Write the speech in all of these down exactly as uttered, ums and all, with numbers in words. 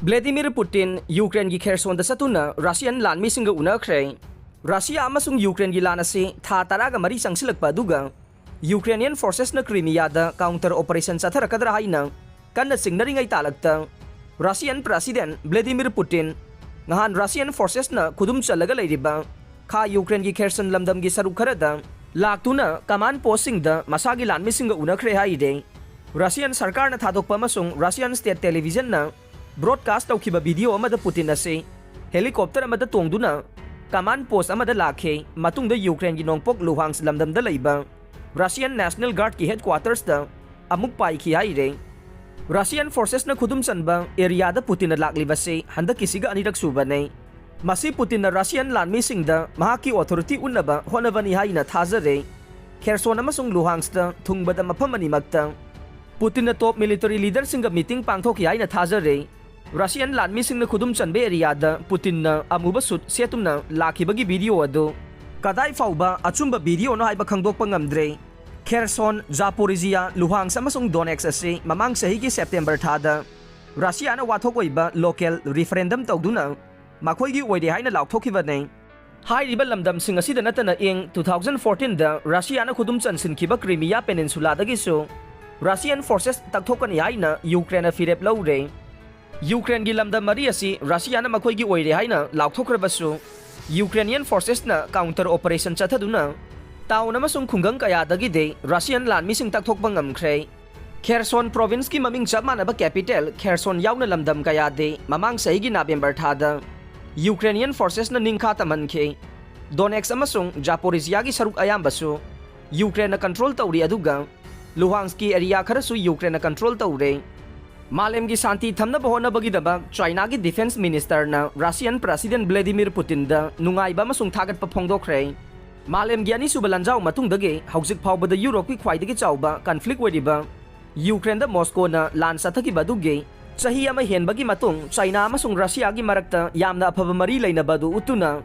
ꯕ꯭ꯂꯦꯗꯤꯃꯤꯔ ꯄꯨꯇꯤꯟ ꯌꯨꯀ꯭ꯔꯦꯟꯒꯤ ꯈꯦꯔꯁꯣꯟꯗ ꯆꯠꯇꯨꯅ Russian ꯂꯥꯟꯃꯤꯁꯤꯡꯒ ꯎꯅꯈ꯭ꯔꯦ꯫ Russia ꯑꯃꯁꯨꯡ ꯌꯨꯀ꯭ꯔꯦꯟꯒꯤ ꯂꯥꯟ ꯑꯁꯤ ꯊꯥ ꯇꯔꯥꯒ ꯃꯔꯤ ꯆꯪꯁꯤꯜꯂꯛꯄ ꯑꯗꯨꯒ Ukrainian forces ꯅ ꯀ꯭ꯔꯤꯃꯤꯌꯥꯗ counter operation ꯆꯠꯊꯔꯛꯀꯗ꯭ꯔꯥ ꯍꯥꯏꯅ ꯀꯟꯅ ꯆꯤꯡꯅꯔꯤꯉꯩ ꯇꯥꯂꯛꯇ, Russian President Vladimir Putin ꯉꯍꯥꯟ Russian forces ꯅ ꯈꯨꯗꯨꯝ ꯆꯜꯂꯒ ꯂꯩꯔꯤꯕ ꯈꯥ ꯌꯨꯀ꯭ꯔꯦꯟꯒꯤ ꯈꯦꯔꯁꯟ ꯂꯝꯗꯝꯒꯤ ꯁꯔꯨꯛ ꯈꯔꯗ ꯂꯥꯛꯇꯨꯅ command post ꯁꯤꯡꯗ ꯃꯁꯥꯒꯤ ꯂꯥꯟꯃꯤꯁꯤꯡꯒ ꯎꯅꯈ꯭ꯔꯦ ꯍꯥꯏꯔꯦ꯫ Russian ꯁꯔꯀꯥꯔꯅ ꯊꯥꯗꯣꯛꯄ ꯑꯃꯁꯨꯡ Russian state television ꯅ broadcast ꯇꯧꯈꯤꯕ video ꯑꯃꯗ ꯄꯨꯇꯤꯟ ꯑꯁꯤ helicopter ꯑꯃꯗ ꯇꯣꯡꯗꯨꯅ command post ꯑꯃꯗ ꯂꯥꯛꯈꯤ꯫ ꯃꯇꯨꯡꯗ ꯌꯨꯀ꯭ꯔꯦꯟꯒꯤ ꯅꯣꯡꯄꯣꯛ ꯂꯨꯍꯥꯟꯁ ꯂꯝꯗꯝꯗ ꯂꯩꯕ Russian National Guard ꯀꯤ headquarters ꯇ ꯑꯃꯨꯛ ꯄꯥꯏꯈꯤ ꯍꯥꯏꯔꯦ꯫ Russian forces ꯅ ꯈꯨꯗꯨꯝ ꯆꯟꯕ area ꯗ ꯄꯨꯇꯤꯟꯅ ꯂꯥꯛꯂꯤꯕꯁꯤ ꯍꯟꯗꯛꯀꯤꯁꯤꯒ ꯑꯅꯤꯔꯛ ꯁꯨꯕꯅꯤ꯫ ꯃꯁꯤ ꯄꯨꯇꯤꯟꯅ Russian ꯂꯥꯟꯃꯤꯁꯤꯡꯗ ꯃꯍꯥꯛꯀꯤ authority ꯎꯠꯅꯕ ꯍꯣꯠꯅꯕꯅꯤ ꯍꯥꯏꯅ ꯊꯥꯖꯔꯦ꯫ ꯈꯦꯔꯁꯣꯟ ꯑꯃꯁꯨꯡ ꯂꯨꯍꯥꯟꯁꯇ ꯊꯨꯡꯕꯗ ꯃꯐꯝ ꯑꯅꯤꯃꯛꯇ ꯄꯨꯇꯤꯟꯅ top military leader ꯁꯤꯡꯒ meeting ꯄꯥꯡꯊꯣꯛꯈꯤ ꯍꯥꯏꯅ ꯊꯥꯖꯔꯦ꯫ Russian ꯂꯥꯟꯃꯤꯁꯤꯡꯅ ꯈꯨꯗꯨꯝ ꯆꯟꯕ area ꯗ ꯄꯨꯇꯤꯟꯅ ꯑꯃꯨꯕ suit ꯁꯦꯠꯇꯨꯅ ꯂꯥꯛꯈꯤꯕꯒꯤ video ꯑꯗꯨ ꯀꯗꯥꯏ ꯐꯥꯎꯕ ꯑꯆꯨꯝꯕ video ꯅꯣ ꯍꯥꯏꯕ ꯈꯪꯗꯣꯛꯄ ꯉꯝꯗ꯭ꯔꯦ꯫ ꯈꯦꯔꯁꯣꯟ, ꯖꯥꯄꯣꯔꯤꯖꯤꯌꯥ, ꯂꯨꯍꯥꯟꯁ ꯑꯃꯁꯨꯡ ꯗꯣꯅꯦꯠꯁ ꯑꯁꯤ ꯃꯃꯥꯡ ꯆꯍꯤꯒꯤ September ꯊꯥꯗ ꯔꯁꯤꯌꯥꯅ ꯋꯥꯊꯣꯛ ꯑꯣꯏꯕ local referendum ꯇꯧꯗꯨꯅ ꯃꯈꯣꯏꯒꯤ ꯑꯣꯏꯔꯦ ꯍꯥꯏꯅ ꯂꯥꯎꯊꯣꯛꯈꯤꯕꯅꯤ꯫ ꯍꯥꯏꯔꯤꯕ ꯂꯝꯗꯝꯁꯤꯡ ꯑꯁꯤꯗ ꯅꯠꯇꯅ ꯏꯪ two thousand fourteen ꯗ ꯔꯁꯤꯌꯥꯅ ꯈꯨꯗꯨꯝ ꯆꯟꯁꯤꯟꯈꯤꯕ ꯀ꯭ꯔꯤꯃꯤꯌꯥ ꯄꯦꯅꯤꯟꯁꯨꯂꯥꯗꯒꯤꯁꯨ Russian forces ꯇꯛꯊꯣꯛꯀꯅꯤ ꯍꯥꯏꯅ ꯌꯨꯀ꯭ꯔꯦꯟꯅ ꯐꯤꯔꯦꯞ ꯂꯧꯔꯦ꯫ ꯌꯨꯀ꯭ꯔꯦꯟꯒꯤ ꯂꯝꯗꯝ ꯃꯔꯤ ꯑꯁꯤ ꯔꯁꯤꯌꯥꯅ ꯃꯈꯣꯏꯒꯤ ꯑꯣꯏꯔꯦ ꯍꯥꯏꯅ ꯂꯥꯎꯊꯣꯛꯈ꯭ꯔꯕꯁꯨ, Ukrainian forces ꯅ counter operation ꯆꯠꯊꯗꯨꯅ town ꯑꯃꯁꯨꯡ ꯈꯨꯡꯒꯪ ꯀꯌꯥꯗꯒꯤꯗꯤ Russian ꯂꯥꯟꯃꯤꯁꯤꯡ ꯇꯛꯊꯣꯛꯄ ꯉꯝꯈ꯭ꯔꯦ꯫ ꯈꯦꯔꯁꯣꯟ province ꯀꯤ ꯃꯃꯤꯡ ꯆꯞ ꯃꯥꯟꯅꯕ capital ꯈꯦꯔꯁꯣꯟ ꯌꯥꯎꯅ ꯂꯝꯗꯝ ꯀꯌꯥꯗꯤ ꯃꯃꯥꯡ ꯆꯍꯤꯒꯤ November ꯊꯥꯗ Ukrainian forces ꯅ ꯅꯤꯡꯈꯥ ꯇꯝꯍꯟꯈꯤ꯫ ꯗꯣꯅꯦꯠꯁ ꯑꯃꯁꯨꯡ ꯖꯥꯄꯣꯔꯤꯖꯤꯌꯥꯒꯤ ꯁꯔꯨꯛ ꯑꯌꯥꯝꯕꯁꯨ ꯌꯨꯀ꯭ꯔꯦꯟꯅ control ꯇꯧꯔꯤ, ꯑꯗꯨꯒ ꯂꯨꯍꯥꯟꯁꯀꯤ area ꯈꯔꯁꯨ ꯌꯨꯀ꯭ꯔꯦꯟꯅ control ꯇꯧꯔꯦ꯫ ꯃꯥꯂꯦꯝꯒꯤ ꯁꯥꯟꯇꯤ ꯊꯝꯅꯕ ꯍꯣꯠꯅꯕꯒꯤꯗꯃꯛ ꯆꯥꯏꯅꯥꯒꯤ defence minister ꯅ Russian President Vladimir Putin ꯗ ꯅꯨꯡꯉꯥꯏꯕ ꯑꯃꯁꯨꯡ ꯊꯥꯒꯠꯄ ꯐꯣꯡꯗꯣꯛꯈ꯭ꯔꯦ꯫ ꯃꯥꯂꯦꯝꯒꯤ ꯑꯅꯤꯁꯨꯕ ꯂꯥꯟꯖꯥꯎ ꯃꯇꯨꯡꯗꯒꯤ ꯍꯧꯖꯤꯛ ꯐꯥꯎꯕꯗ ꯌꯨꯔꯣꯞꯀꯤ ꯈ꯭ꯋꯥꯏꯗꯒꯤ ꯆꯥꯎꯕ conflict ꯑꯣꯏꯔꯤꯕ ꯌꯨꯀ꯭ꯔꯦꯟꯗ ꯃꯣꯁꯀꯣꯅ ꯂꯥꯟ ꯆꯠꯊꯈꯤꯕ ꯑꯗꯨꯒꯤ ꯆꯍꯤ ꯑꯃ ꯍꯦꯟꯕꯒꯤ ꯃꯇꯨꯡ, ꯆꯥꯏꯅꯥ ꯑꯃꯁꯨꯡ ꯔꯁꯤꯌꯥꯒꯤ ꯃꯔꯛꯇ ꯌꯥꯝꯅ ꯑꯐꯕ ꯃꯔꯤ ꯂꯩꯅꯕ ꯑꯗꯨ ꯎꯠꯇꯨꯅ,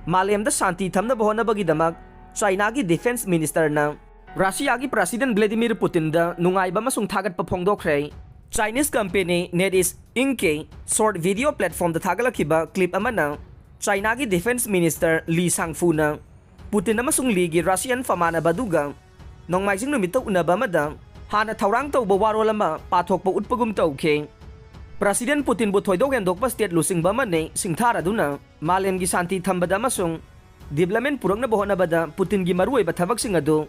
ꯃꯥꯂꯦꯝꯗ ꯁꯥꯟꯇꯤ ꯊꯝꯅꯕ ꯍꯣꯠꯅꯕꯒꯤꯗꯃꯛ ꯆꯥꯏꯅꯥꯒꯤ defence minister ꯅ ꯔꯁꯤꯌꯥꯒꯤ President Vladimir Putin ꯗ ꯅꯨꯡꯉꯥꯏꯕ ꯑꯃꯁꯨꯡ ꯊꯥꯒꯠꯄ ꯐꯣꯡꯗꯣꯛꯈ꯭ꯔꯦ꯫ Chinese company NetEase Inc ꯀꯤ short video platform ꯗ ꯊꯥꯒꯠꯂꯛꯈꯤꯕ clip ꯑꯃꯅ China ꯒꯤ Defense Minister Li Shangfu ꯅ Putin ꯑꯃꯁꯨꯡ Li ꯒꯤ Russian ꯐꯝꯃꯥꯟꯅꯕ ꯑꯗꯨꯒ ꯅꯣꯡꯃꯥꯏꯖꯤꯡ ꯅꯨꯃꯤꯠꯇ ꯎꯅꯕ ꯑꯃꯗ ꯍꯥꯟꯅ ꯊꯧꯔꯥꯡ ꯇꯧꯕ ꯋꯥꯔꯣꯜ ꯑꯃ ꯄꯥꯊꯣꯛꯄ ꯎꯠꯄꯒꯨꯝ ꯇꯧꯈꯤ꯫ President Putin ꯕꯨ ꯊꯣꯏꯗꯣꯛ ꯍꯦꯟꯗꯣꯛꯄ state ꯂꯨꯆꯤꯡꯕ ꯑꯃꯅꯤ ꯁꯤꯡꯊꯥꯔꯗꯨꯅ ꯃꯥꯂꯦꯝꯒꯤ ꯁꯥꯟꯇꯤ ꯊꯝꯕꯗ ꯑꯃꯁꯨꯡ development ꯄꯨꯔꯛꯅꯕ ꯍꯣꯠꯅꯕꯗ Putin ꯒꯤ ꯃꯔꯨꯑꯣꯏꯕ ꯊꯕꯛꯁꯤꯡ ꯑꯗꯨ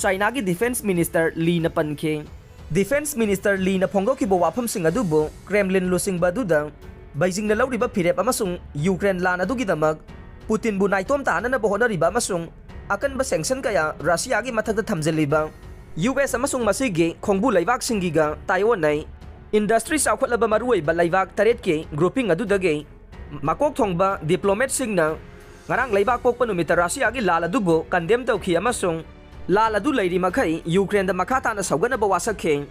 China ꯒꯤ Defense Minister Li ꯅ ꯄꯟꯈꯤ꯫ Defense Minister Li ꯅ ꯐꯣꯡꯗꯣꯛꯈꯤꯕ ꯋꯥꯐꯝꯁꯤꯡ ꯑꯗꯨꯕꯨ Kremlin ꯂꯨꯆꯤꯡꯕ ꯑꯗꯨꯗ Beijing ꯅ ꯂꯧꯔꯤꯕ ꯐꯤꯔꯦꯞ ꯑꯃꯁꯨꯡ Ukraine ꯂꯥꯟ ꯑꯗꯨꯒꯤꯗꯃꯛ Putin ꯕꯨ ꯅꯥꯏꯇꯣꯝ ꯇꯥꯍꯟꯅꯕ ꯍꯣꯠꯅꯔꯤꯕ ꯑꯃꯁꯨꯡ ꯑꯀꯟꯕ sanction ꯀꯌꯥ Russia ꯒꯤ ꯃꯊꯛꯇ ꯊꯝꯖꯤꯜꯂꯤꯕ U S ꯑꯃꯁꯨꯡ ꯃꯁꯤꯒꯤ ꯈꯣꯡꯕꯨ ꯂꯩꯕꯥꯛꯁꯤꯡꯒꯤꯒ ꯇꯥꯏꯑꯣꯟꯅꯩ꯫ Industry ꯆꯥꯎꯈꯠꯂꯕ ꯃꯔꯨꯑꯣꯏꯕ ꯂꯩꯕꯥꯛ ꯇꯔꯦꯠꯀꯤ grouping ꯑꯗꯨꯗꯒꯤ ꯃꯀꯣꯛ ꯊꯣꯡꯕ diplomat ꯁꯤꯡꯅ ꯉꯔꯥꯡ ꯂꯩꯕꯥꯛ ꯄꯣꯛꯄ ꯅꯨꯃꯤꯠꯇ Russia ꯒꯤ ꯂꯥꯜ ꯑꯗꯨꯕꯨ condemn ꯇꯧꯈꯤ ꯑꯃꯁꯨꯡ ꯂꯥꯜ ꯑꯗꯨ ꯂꯩꯔꯤ ꯃꯈꯩ Ukraine ꯗ ꯃꯈꯥ ꯇꯥꯅ ꯁꯧꯒꯠꯅꯕ ꯋꯥꯁꯛꯈꯤ꯫